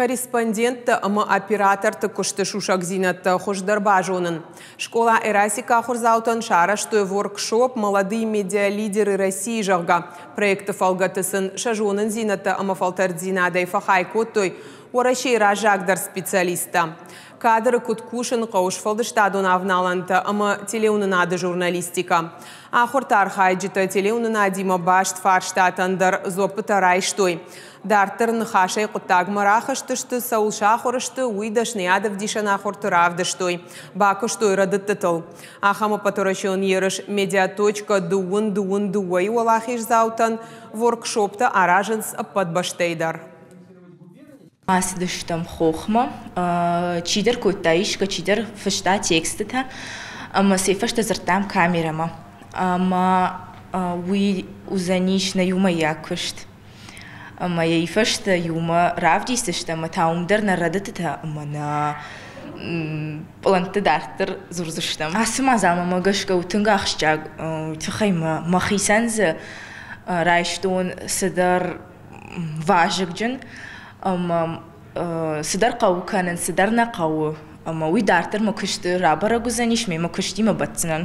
Корреспонденттӕ ӕмӕ операторты куысты сусӕгдзинӕдтӕ хуыздӕр базонын. Скъола «Эрасик» ахуырдзаутӕн сарӕзтой воркшоп «Молодые медиалидеры России», зӕгъгӕ. Проекты фӕлгӕты сын сӕ зонындзинӕдтӕ ӕмӕ фӕлтӕрддзинадӕй фӕхай кодтой Уӕрӕсейы раззагдӕр специалисттӕ. Кадры куыд кусын хъӕуы, сфӕлдыстадон авналӕнтӕ ӕмӕ телеуынынады журналистикӕ. Ахуырты архайджытӕ телеуынынадимӕ баст фарстатӕн дӕр дзуӕппытӕ райстой. Дарддӕр ныхасӕй хъуыддагмӕ рахызтысты, цӕуыл сахуыр сты, уый дӕсныйад ӕвдисӕн ахуырты равдыстой. Бакуыстой рӕдыдтытыл. Ахӕм ӕппӕтуӕрӕсеон ерыс «Медиаточка 2022-йы уӕлахиздзаутӕн воркшоптӕ аразынц ӕппӕт бӕстӕйы дӕр. Ацыдыстӕм хохмӕ. Чидӕр кодта исгӕ, чидӕр фыста текстытӕ ӕмӕ сӕ фӕстӕ дзырдтам камерӕмӕ. Ӕмӕ уый уыдзӕнис нӕ иумӕйаг куыст. Ӕмӕ йӕ фӕстӕ иумӕ равдисдзыстӕм ӕмӕ та уым дӕр нӕ рӕдыдтытӕ ӕмӕ нӕ пълӕнтты дарддӕр дзурдзыстӕм. Ацы мадзалмӕ мӕ гӕсгӕ у тынг ахсджиаг, уый тыххӕй мӕхицӕн дзы райстон цыдӕр вазыгджын ӕмӕ цыдӕр хъӕуы кӕнын, цыдӕр нӕ хъӕуы. Ӕмӕ уый дарддӕр мӕ куысты рабӕрӕг уыдзӕнис, ме мӕ куыстимӕ бӕтдзынӕн.